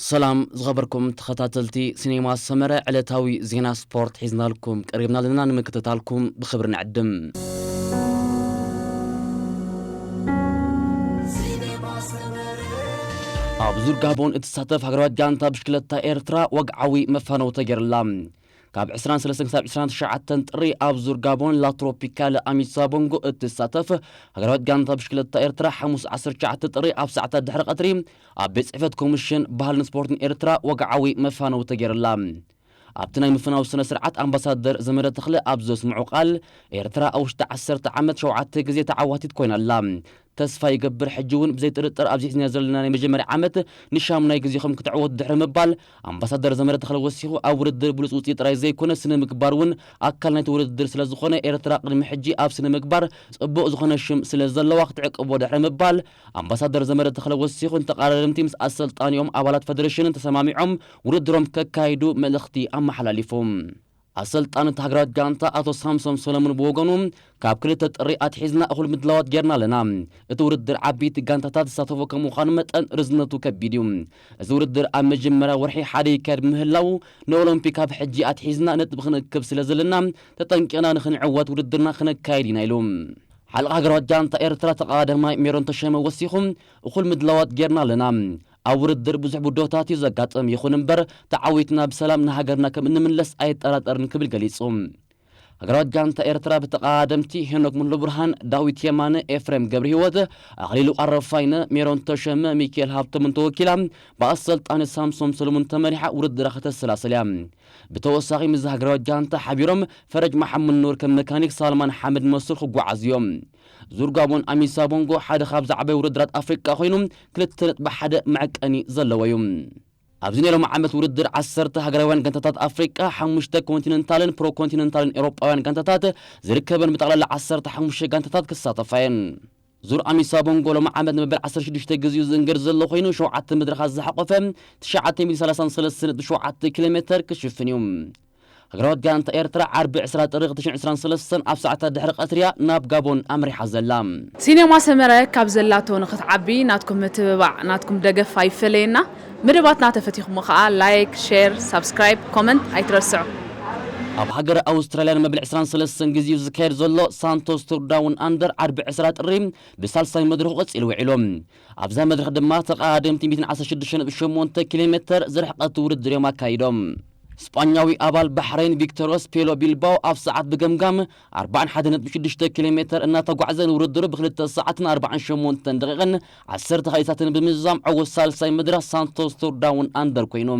ሰላም ዝኸበርኩም ተኸታተልቲ ሲኔማ ሰመረ፣ ዕለታዊ ዜና ስፖርት ሒዝናልኩም ቀሪብና ኣለና። ንምክትታልኩም ብኽብሪ ንዕድም። ኣብ ዙር ጋቦን እትሳተፍ ሃገራዊት ጋንታ ብሽክለታ ኤርትራ ወግዓዊ መፋነው ተገይርላ። ካብ ዕስራን ሰለስተን ክሳብ ዕስራን ትሽዓተን ጥሪ ኣብ ዙር ጋቦን ላትሮፒካለ ኣሚሳ ቦንጎ እትሳተፍ ሃገራዊት ጋንታ ብሽክለታ ኤርትራ ሓሙስ ዓሰርተ ትሽዓተ ጥሪ ኣብ ሰዓታት ድሕሪ ቀትሪ ኣብ ቤት ጽሕፈት ኮሚሽን ባህልን ስፖርትን ኤርትራ ወግዓዊ መፋነው ተገይርላ። ኣብቲ ናይ ምፍናው ስነ ስርዓት ኣምባሳደር ዘመደ ተኽለ ኣብ ዘስምዑ ቃል፣ ኤርትራ ኣብ ውሽጢ ዓሰርተ ዓመት ሸውዓተ ግዜ ተዓዋቲት ኮይና ኣላ። ተስፋ ይገብር፣ ሕጂ እውን ብዘይ ጥርጥር ኣብዚ ሒዝና ዘለና ናይ መጀመርያ ዓመት ንሻሙናይ ግዜኹም ክትዕወቱ ድሕሪ ምባል፣ ኣምባሳደር ዘመደ ተኽለ ወሲኹ፣ ኣብ ውድድር ብሉጽ ውጽኢት ጥራይ ዘይኮነ ስነ ምግባር እውን ኣካል ናይቲ ውድድር ስለ ዝኾነ፣ ኤርትራ ቅድሚ ሕጂ ኣብ ስነ ምግባር ጽቡቕ ዝኾነ ሽም ስለ ዘለዋ ክትዕቅቦ ድሕሪ ምባል፣ ኣምባሳደር ዘመደ ተኽለ ወሲኹ፣ ንተቓዳደምቲ ምስ ኣሰልጣኒኦም ኣባላት ፈደረሽንን ተሰማሚዖም ውድድሮም ከካይዱ መልእኽቲ ኣመሓላሊፉ። ኣሰልጣኒ እታ ሃገራዊት ጋንታ ኣቶ ሳምሶም ሰለሙን ብወገኑ፣ ካብ ክልተ ጥሪ ኣትሒዝና እኹል ምድላዋት ጌርና ኣለና። እቲ ውድድር ዓበይቲ ጋንታታት ዝሳተፎ ከም ምዃኑ መጠን ርዝነቱ ከቢድ እዩ። እዚ ውድድር ኣብ መጀመርያ ወርሒ ሓደ ይካየድ ብምህላው፣ ንኦሎምፒክ ካብ ሕጂ ኣትሒዝና ነጥቢ ክንእክብ ስለ ዘለና፣ ተጠንቂቕና ንኽንዕወት ውድድርና ክነካይድ ኢና ኢሉ። ሓለቓ ሃገራዊት ጋንታ ኤርትራ ተቐዳዳማይ ሜሮን ተሸመ ወሲኹ፣ እኹል ምድላዋት ጌርና ኣለና። ኣብ ውድድር ብዙሕ ብድሆታት እዩ ዘጋጥም፣ ይኹን እምበር ተዓዊትና ብሰላም ንሃገርና ከም እንምለስ ኣይጠራጠርን ክብል ገሊጹ። ሃገራዊት ጋንታ ኤርትራ ብተቐዳደምቲ ሄኖክ ሙሉብርሃን፣ ዳዊት የማነ፣ ኤፍሬም ገብረህይወት፣ ኣኽሊሉ ኣረፋይነ፣ ሜሮን ተሸመ፣ ሚካኤል ሃብቶምን ተወኪላ ብኣሰልጣኒ ሳምሶም ሰለሙን ተመሪሓ ውድድራ ከተሰላስል እያ። ብተወሳኺ ምስ ሃገራዊት ጋንታ ሓቢሮም ፈረጅ መሓመድ ኑር ከም መካኒክ፣ ሳልማን ሓመድ መሱር ክጓዓዙ እዮም። ዙር ጋቦን ኣሚሳ ቦንጎ ሓደ ካብ ዝዓበዩ ውድድራት ኣፍሪቃ ኮይኑ ክልተ ነጥቢ ሓደ መዐቀኒ ዘለዎ እዩ። ኣብዚ ናይ ሎሚ ዓመት ውድድር ዓሰርተ ሃገራውያን ጋንታታት ኣፍሪቃ፣ ሓሙሽተ ኮንቲነንታልን ፕሮኮንቲነንታልን ኤውሮጳውያን ጋንታታት ዝርከበን ብጠቕላላ ዓሰርተ ሓሙሽተ ጋንታታት ክሳተፋ እየን። ዙር ኣሚሳ ቦንጎ ሎሚ ዓመት ንመበል ዓሰርተ ሽዱሽተ ግዜኡ ዝእንገድ ዘሎ ኮይኑ፣ ሸውዓተ መድረኻት ዝሓቖፈ ትሽዓተ ሚእቲ ሰላሳን ሰለስተን ነጥቢ ሸውዓተ ኪሎ ሜተር ክሽፍን እዩ። ሃገራዊት ጋንታ ኤርትራ ዓርቢ ዕስራ ጥሪ ክልተ ሽሕን ዕስራን ሰለስተን ኣብ ሰዓታት ድሕሪ ቀትሪ እያ ናብ ጋቦን ኣምሪሓ ዘላ። ሲኔማ ሰመረ ካብ ዘላቶ ንኽትዓቢ ናትኩም ምትብባዕ፣ ናትኩም ደገፍ ኣይፈለየና። መደባትና ተፈቲኹሞ ከኣ ላይክ፣ ሼር፣ ሳብስክራይብ፣ ኮመንት ኣይትረስዑ። ኣብ ሃገረ ኣውስትራልያ ንመበል ዕስራን ሰለስተን ግዜኡ ዝካየድ ዘሎ ሳንቶስ ቱር ዳውን ኣንደር ዓርቢ ዕስራ ጥሪ ብሳልሳይ መድረኹ ቀጺሉ ውዒሉ። ኣብዛ መድረኽ ድማ ተቐዳደምቲ ሚእትን ዓሰርተ ሽዱሽተ ነጥቢ ሸሞንተ ኪሎ ሜተር ዝርሕቀት ውድድር እዮም ኣካይዶም። ስጳኛዊ ኣባል ባሕረይን ቪክቶር ኦስፔሎ ቢልባኦ ኣብ ሰዓት ብገምጋም ኣርባዓን ሓደን ነጥቢ ሽዱሽተ ኪሎ ሜተር እናተጓዕዘ ንውድድሩ ብክልተ ሰዓትን ኣርባዓን ሸሞንተን ደቂቕን ዓሰርተ ካልኢታትን ብምዝዛም ዕዉት ሳልሳይ መድረኽ ሳንቶስ ቱር ዳውን ኣንደር ኮይኑ፣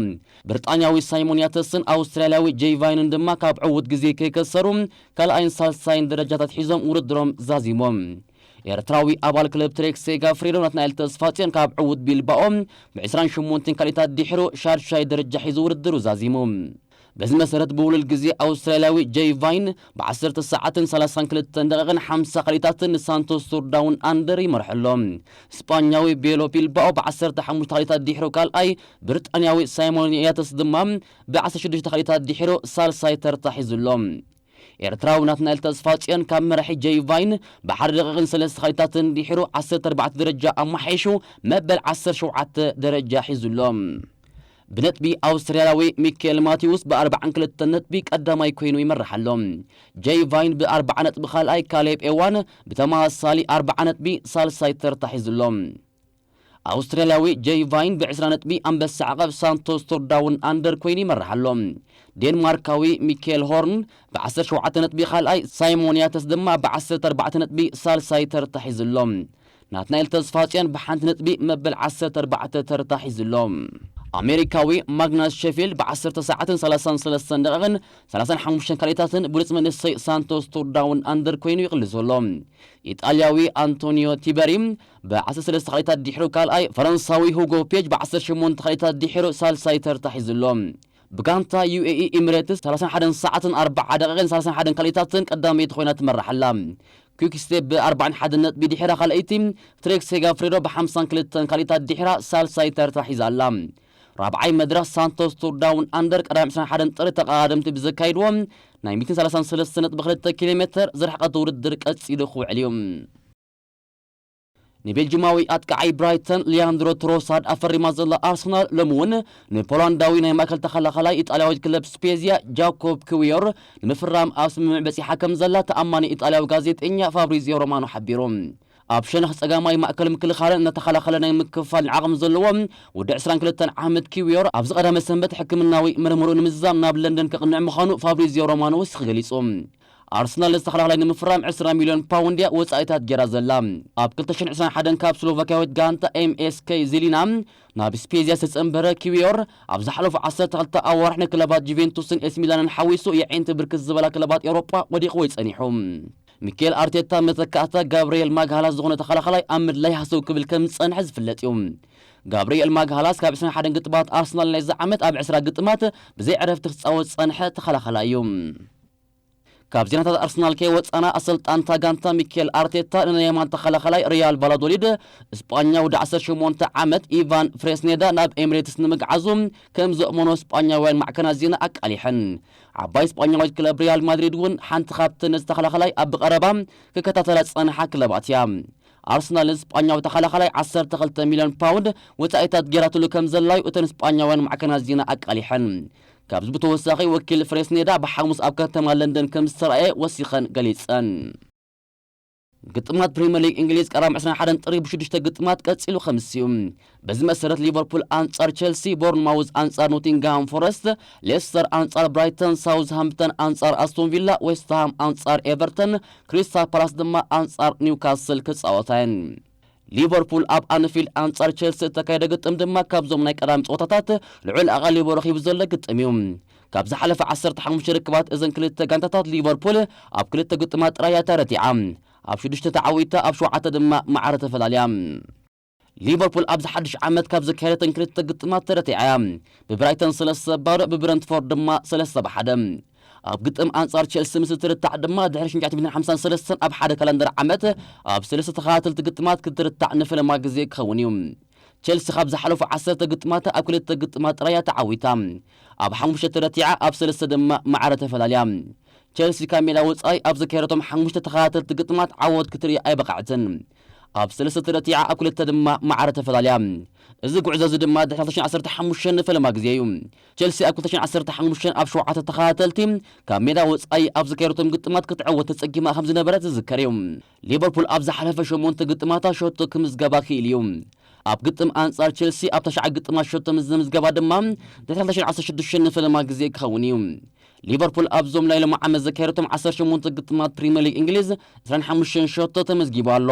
ብሪጣንያዊ ሳይሞን ያተስን ኣውስትራልያዊ ጄይ ቫይንን ድማ ካብ ዕዉት ግዜ ከይከሰሩ ካልኣይን ሳልሳይን ደረጃታት ሒዞም ውድድሮም ዛዚሞም። ኤርትራዊ ኣባል ክለብ ትሬክ ሴጋፍሬዶ ናትናኤል ተስፋጽዮን ካብ ዕዉት ቢልባኦ ብዕስራን ሸሞንተን ካልኢታት ድሒሩ ሻድሻይ ደረጃ ሒዙ ውድድሩ ዛዚሙ። በዚ መሰረት ብውሉል ግዜ ኣውስትራልያዊ ጄይ ቫይን ብዓሰርተ ሰዓትን ሰላሳን ክልተን ደቂቕን ሓምሳ ካልኢታትን ንሳንቶስ ቱር ዳውን ኣንደር ይመርሖ ኣሎ። ስጳኛዊ ቤሎ ቢልባኦ ብዓሰርተ ሓሙሽተ ካልኢታት ድሒሩ ካልኣይ፣ ብሪጣንያዊ ሳይሞን ያተስ ድማ ብዓሰርተ ሽዱሽተ ካልኢታት ድሒሩ ሳልሳይ ተርታ ሒዙ ኣሎ። ኤርትራዊ ናትናኤል ተስፋጽዮን ካብ መራሒ ጄይ ቫይን ብሓደ ደቂቕን ሰለስተ ካልኢታትን ድሒሩ ዓሰርተ ኣርባዕተ ደረጃ ኣማሓይሹ መበል ዓሰርተ ሸውዓተ ደረጃ ሒዙ ኣሎ። ብነጥቢ ኣውስትራልያዊ ሚካኤል ማቲውስ ብኣርባዓን ክልተን ነጥቢ ቀዳማይ ኮይኑ ይመርሕ ኣሎ። ጄይ ቫይን ብኣርባዓ ነጥቢ ካልኣይ፣ ካሌብ ኤዋን ብተመሳሳሊ ኣርባዓ ነጥቢ ሳልሳይ ተርታ ሒዙ ኣሎ። ኣውስትራልያዊ ጄይ ቫይን ብዕስራ ነጥቢ ኣንበሳ ዓቐብ ሳንቶስ ቱር ዳውን ኣንደር ኮይኑ ይመርሕ ኣሎ። ዴንማርካዊ ሚካኤል ሆርን ብዓሰርተ ሸውዓተ ነጥቢ ካልኣይ፣ ሳይሞን ያተስ ድማ ብዓሰርተ ኣርባዕተ ነጥቢ ሳልሳይ ተርታ ሒዙ ኣሎ። ናትናኤል ተስፋጽዮን ብሓንቲ ነጥቢ መበል ዓሰርተ ኣርባዕተ ተርታ ሒዙ ኣሎ። ኣሜሪካዊ ማግናስ ሼፊልድ ብዓሰርተ ሰዓትን ሰላሳን ሰለስተን ደቂቕን ሰላሳን ሓሙሽተን ካልኢታትን ብሉጽ መንእሰይ ሳንቶስ ቱር ዳውን ኣንደር ኮይኑ ይቕልሶ ኣሎ። ኢጣልያዊ ኣንቶኒዮ ቲበሪ ብዓሰርተ ሰለስተ ካልኢታት ድሒሩ ካልኣይ፣ ፈረንሳዊ ሁጎ ፔጅ ብዓሰርተ ሸሞንተ ካልኢታት ድሒሩ ሳልሳይ ተርታ ሒዙ ኣሎ። ብጋንታ ዩ ኤ ኢ ኢሚሬትስ ሰላሳን ሓደን ሰዓትን ኣርብዓ ደቂቕን ሰላሳን ሓደን ካልኢታትን ቀዳመይቲ ኮይና ትመርሕ ኣላ። ኩክ ስቴፕ ብኣርባዓን ሓደን ነጥቢ ድሒራ ካልኣይቲ፣ ትሬክ ሴጋፍሬዶ ብሓምሳን ክልተን ካልኢታት ድሒራ ሳልሳይ ተርታ ሒዛ ኣላ። ራብዓይ መድረኽ ሳንቶስ ቱር ዳውን ኣንደር ቀዳም ዕስራን ሓደን ጥሪ ተቐዳደምቲ ብዘካይድዎ ናይ ሚእትን ሰላሳን ሰለስተ ነጥቢ ክልተ ኪሎ ሜተር ዝርሕቀት ውድድር ቀጺሉ ክውዕል እዩ። ንቤልጅማዊ ኣጥቃዓይ ብራይተን ሊያንድሮ ትሮሳርድ ኣፈሪማ ዘላ ኣርሰናል፣ ሎሚ እውን ንፖላንዳዊ ናይ ማእከል ተኸላኸላይ ኢጣልያዊት ክለብ ስፔዝያ ጃኮብ ክዊዮር ንምፍራም ኣብ ስምምዕ በጺሓ ከም ዘላ ተኣማኒ ኢጣልያዊ ጋዜጠኛ ፋብሪዚዮ ሮማኖ ሓቢሩ። ኣብ ሸነኽ ጸጋማይ ማእከል ምክልኻልን እናተኸላኸለ ናይ ምክፋል ዓቕሚ ዘለዎ ወዲ ዕስራን ክልተን ዓመት ኪዊዮር ኣብዚ ቀዳመ ሰንበት ሕክምናዊ ምርምሩ ንምዝዛም ናብ ለንደን ከቕንዕ ምዃኑ ፋብሪዚዮ ሮማኖ ወሲኹ ገሊጹ። ኣርሰናል ነዚ ተኸላኸላይ ንምፍራም ዕስራ ሚልዮን ፓውንድ እያ ወጻኢታት ገይራ ዘላ። ኣብ ክልተ ሽሕን ዕስራን ሓደን ካብ ስሎቫክያዊት ጋንታ ኤምኤስኬ ዜሊና ናብ ስፔዝያ ዝተጸንበረ ኪዊዮር፣ ኣብ ዝሓለፉ ዓሰርተ ክልተ ኣዋርሕ ንክለባት ጁቬንቱስን ኤሲ ሚላንን ሓዊሱ የዒንቲ ብርክት ዝበላ ክለባት ኤውሮጳ ወዲቕዎ እዩ ጸኒሑ። ሚኬል ኣርቴታ መተካእታ ጋብርኤል ማግሃላስ ዝኾነ ተኸላኸላይ ኣብ ምድላይ ሃሰው ክብል ከም ዝጸንሐ ዝፍለጥ እዩ። ጋብርኤል ማግሃላስ ካብ ዕስራን ሓደን ግጥማት ኣርሰናል ናይዚ ዓመት ኣብ ዕስራ ግጥማት ብዘይ ዕረፍቲ ክጻወት ዝጸንሐ ተኸላኸላይ እዩ። ካብ ዜናታት ኣርሰናል ከይወጻና፣ ኣሰልጣንታ ጋንታ ሚኬል ኣርቴታ ንናይ የማን ተኸላኸላይ ሪያል ቫላዶሊድ፣ ስጳኛ ወዲ ዓሰርተ ሸሞንተ ዓመት ኢቫን ፍሬስኔዳ ናብ ኤሚሬትስ ንምግዓዙ ከም ዘእመኖ ስጳኛውያን ማዕከናት ዜና ኣቃሊሐን። ዓባይ ስጳኛዊት ክለብ ሪያል ማድሪድ እውን ሓንቲ ካብተን ነዚ ተኸላኸላይ ኣብ ብቐረባ ክከታተላ ዝጸንሓ ክለባት እያ። ኣርሰናል ንስጳኛዊ ተኸላኸላይ ዓሰርተ ክልተ ሚልዮን ፓውንድ ወጻኢታት ገይራትሉ ከም ዘላዩ እተን ስጳኛውያን ማዕከናት ዜና ኣቃሊሐን። ካብዚ ብተወሳኺ፣ ወኪል ፍሬስኔዳ ብሓሙስ ኣብ ከተማ ለንደን ከም ዝተራእየ ወሲኸን ገሊጸን። ግጥማት ፕሪምየር ሊግ እንግሊዝ ቀዳም ዕስራን ሓደን ጥሪ ብሽዱሽተ ግጥማት ቀጺሉ ከምስ እዩ። በዚ መሰረት፣ ሊቨርፑል ኣንጻር ቸልሲ፣ ቦርንማውዝ ኣንጻር ኖቲንግሃም ፎረስት፣ ሌስተር ኣንጻር ብራይተን፣ ሳውዝሃምፕተን ኣንጻር ኣስቶን ቪላ፣ ዌስትሃም ኣንጻር ኤቨርተን፣ ክሪስታል ፓላስ ድማ ኣንጻር ኒውካስል ክጻወታ እየን። ሊቨርፑል ኣብ ኣንፊልድ ኣንጻር ቸልሲ እተካየደ ግጥም ድማ ካብዞም ናይ ቀዳም ጸወታታት ልዑል ኣቓልቦ ረኺቡ ዘሎ ግጥም እዩ። ካብ ዝሓለፈ ዓሰርተ ሓሙሽተ ርክባት እዘን ክልተ ጋንታታት፣ ሊቨርፑል ኣብ ክልተ ግጥማት ጥራይ እያ ተረቲዓ። ኣብ ሽዱሽተ ተዓዊታ፣ ኣብ ሸውዓተ ድማ ማዕረ ተፈላልያ። ሊቨርፑል ኣብዚ ሓድሽ ዓመት ካብ ዘካየደተን ክልተ ግጥማት ተረቲዓ እያ። ብብራይተን ሰለስተ ባዶ፣ ብብረንትፎርድ ድማ ሰለስተ ብሓደ። ኣብ ግጥም ኣንጻር ቸልሲ ምስ ትርታዕ ድማ፣ ድሕሪ ሽዱሽተ ሚእትን ሓምሳን ሰለስተን ኣብ ሓደ ካላንደር ዓመት ኣብ ሰለስተ ተኸታተልቲ ግጥማት ክትርታዕ ንፈለማ ግዜ ክኸውን እዩ። ቸልሲ ካብ ዝሓለፉ ዓሰርተ ግጥማት ኣብ ክልተ ግጥማት ጥራይ እያ ተዓዊታ። ኣብ ሓሙሽተ ተረቲዓ፣ ኣብ ሰለስተ ድማ ማዕረ ተፈላልያ። ቸልሲ ካብ ሜዳ ወጻኢ ኣብ ዘካየደቶም ሓሙሽተ ተኸታተልቲ ግጥማት ዓወት ክትርኢ ኣይበቕዐትን። ኣብ ሰለስተ ተረቲዓ፣ ኣብ ክልተ ድማ ማዕረ ተፈላልያ። እዚ ጉዕዞ እዚ ድማ ድሕሪ ክልተ ሽሕን ዓሰርተ ሓሙሽተን ንፈለማ ግዜ እዩ። ቸልሲ ኣብ ክልተ ሽሕን ዓሰርተ ሓሙሽተን ኣብ ሸውዓተ ተኸታተልቲ ካብ ሜዳ ወጻኢ ኣብ ዘካየደቶም ግጥማት ክትዕወት ተጸጊማ ከም ዝነበረት ዝዝከር እዩ። ሊቨርፑል ኣብ ዝሓለፈ ሸሞንተ ግጥማታ ሸቶ ክምዝገባ ክኢሉ እዩ። ኣብ ግጥም ኣንጻር ቸልሲ ኣብ ተሽዓ ግጥማት ሸቶ ምስ ዘምዝገባ ድማ ድሕሪ ክልተ ሽሕን ዓሰርተ ሽዱሽተን ንፈለማ ግዜ ክኸውን እዩ። ሊቨርፑል ኣብዞም ናይ ሎሚ ዓመት ዘካየደቶም ዓሰርተ ሸሞንተ ግጥማት ፕሪምየር ሊግ እንግሊዝ ዕስራን ሓሙሽተን ሸቶ ተመዝጊቡ ኣሎ።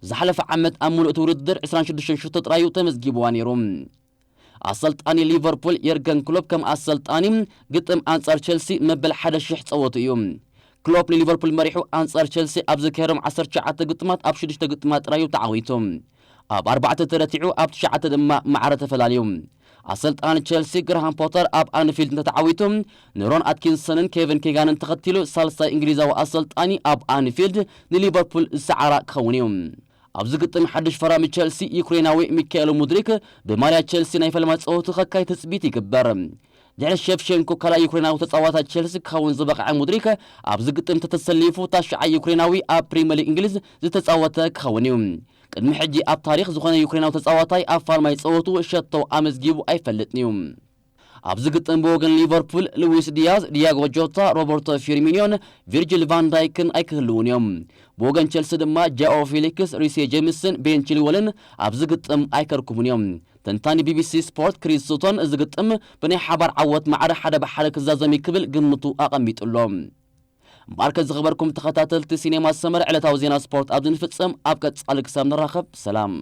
ዝሓለፈ ዓመት ኣብ ሙሉእ እቲ ውድድር ዕስራን ሽዱሽተን ሸቶ ጥራዩ ተመዝጊብዋ ነይሩ። ኣሰልጣኒ ሊቨርፑል የርገን ክሎፕ ከም ኣሰልጣኒ ግጥም ኣንጻር ቸልሲ መበል ሓደ ሽሕ ጸወቱ እዩ። ክሎፕ ንሊቨርፑል መሪሑ ኣንጻር ቸልሲ ኣብ ዘካየዶም ዓሰርተ ትሽዓተ ግጥማት ኣብ ሽዱሽተ ግጥማት ጥራዩ ተዓዊቱ። ኣብ ኣርባዕተ ተረቲዑ፣ ኣብ ትሽዓተ ድማ ማዕረ ተፈላልዩ። ኣሰልጣኒ ቸልሲ ግራሃም ፖተር ኣብ ኣንፊልድ እንተተዓዊቱ፣ ንሮን ኣትኪንሰንን ኬቨን ኬጋንን ተኸቲሉ ሳልሳይ እንግሊዛዊ ኣሰልጣኒ ኣብ ኣንፊልድ ንሊቨርፑል ዝሰዓራ ክኸውን እዩ። ኣብዚ ግጥም ሓድሽ ፈራሚ ቸልሲ ዩክሬናዊ ሚካኤል ሙድሪክ ብማልያ ቸልሲ ናይ ፈለማ ጸወቱ ከካይ ትጽቢት ይግበር። ድሕሪ ሸፍሸንኮ ካልኣይ ዩክሬናዊ ተጻዋታይ ቸልሲ ክኸውን ዝበቕዐ ሙድሪክ፣ ኣብዚ ግጥም ተተሰሊፉ ታሽዓይ ዩክሬናዊ ኣብ ፕሪምየር ሊግ እንግሊዝ ዝተጻወተ ክኸውን እዩ። ቅድሚ ሕጂ ኣብ ታሪኽ ዝኾነ ዩክሬናዊ ተጻዋታይ ኣብ ፋልማይ ጸወቱ ሸቶ ኣመዝጊቡ ኣይፈልጥን እዩ። ኣብዚ ግጥም ብወገን ሊቨርፑል ሉዊስ ዲያዝ፣ ዲያጎ ጆታ፣ ሮበርቶ ፊርሚኒዮን ቪርጂል ቫን ዳይክን ኣይክህልውን እዮም። ብወገን ቸልሲ ድማ ጃኦ ፊሊክስ፣ ሪሴ ጄምስን ቤን ቺልወልን ኣብዚ ግጥም ኣይከርኩምን እዮም። ተንታኒ ቢቢሲ ስፖርት ክሪስ ሱቶን እዚ ግጥም ብናይ ሓባር ዓወት ማዕረ ሓደ ብሓደ ክዛዘም እዩ ክብል ግምቱ ኣቐሚጡ ኣሎ። እምበኣርከ ዝኸበርኩም ተኸታተልቲ ሲኔማ ሰመር፣ ዕለታዊ ዜና ስፖርት ኣብዚ ንፍጽም። ኣብ ቀጻሊ ክሳብ ንራኸብ ሰላም።